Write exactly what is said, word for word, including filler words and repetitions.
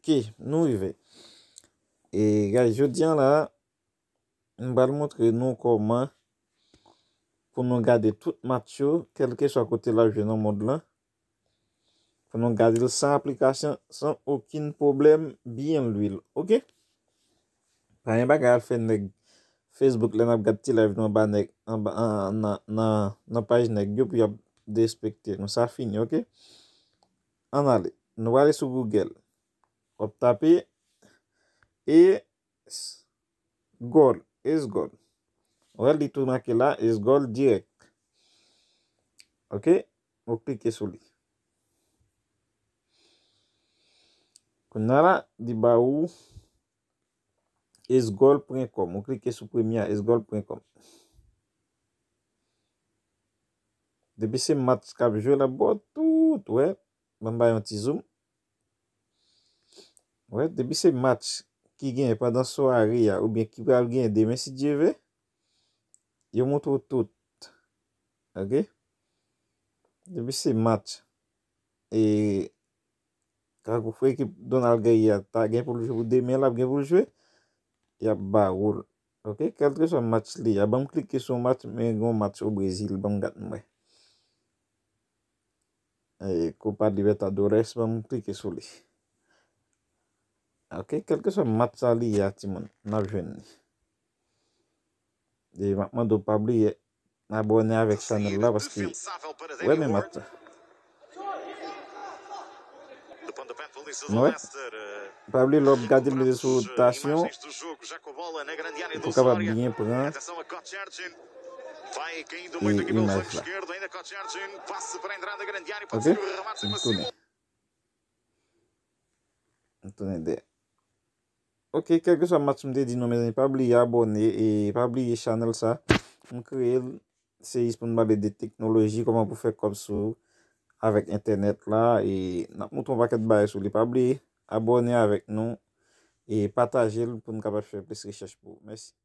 Ok, nou rive. E guys, jodi a la, m pral montre nou kòman pou nou gade tout match yo, kèlkeswa kote l ap jwe nan mond lan. Pou nou gade l san aplikasyon, san okenn pwoblèm, byen lwil. Ok? Pa gen bagay al fè nèg Facebook lè n ap gad ti live nou anba nèg, anba, an, nan, nan, nan paj nèg yo pou y ap derespekte nou. Sa fini, ok? Ann ale. Nou prale sou Google. W ap tape e Goal, Ace Goal. Ou wè li tou make la, Ace Goal dirèk. Ok, ou klike sou li. Kounye a la, li ba ou ace goal point com. Ou klike sou premye a, ace goal point com. Depi se match k ap jwe, l ap ba w tout, wè. Ban m ba yon ti zoom. Wè, depi se match ki genyen pandan sware a, oubyen ki pral genyen demen, si Dye vle, yo montre w tout. Ok? Depi se match, e, kangou fre ekip Donald Guerrier a ta gen pou l jwe pou demen, l ap gen pou l jwe, y ap ba ou l. Ok? Kèlkeswa match li a, ban m klike sou match, men gen yon match o Brezil, ban m gad mwen. E, Copa Libertadores, ban m klike sou li. Ok, kèlkeswa match sa li ye a, timoun, n ap jwenn li. E m ap mande w pa bliye abòne avèk chanèl la, paske, wè, men match sa. Nou wè? Pa bliye lè w ap gade, mete sou wotasyon pou w kapab byen pran e imaj la. Ok? M tounen. M tounen dèyè. Ok, kèlkeswa match m te di nou, mezanmi, pa bliye abòne e pa bliye chanèl sa. M kreye l, se jis pou n pale de teknoloji, kòman pou fè kòb sou, avèk entènèt la, e n ap montre yon pakèt bagay sou li. Pa bliye abòne avèk nou e pataje l pou n kapab fè plis rechèch pou ou. Mèsi.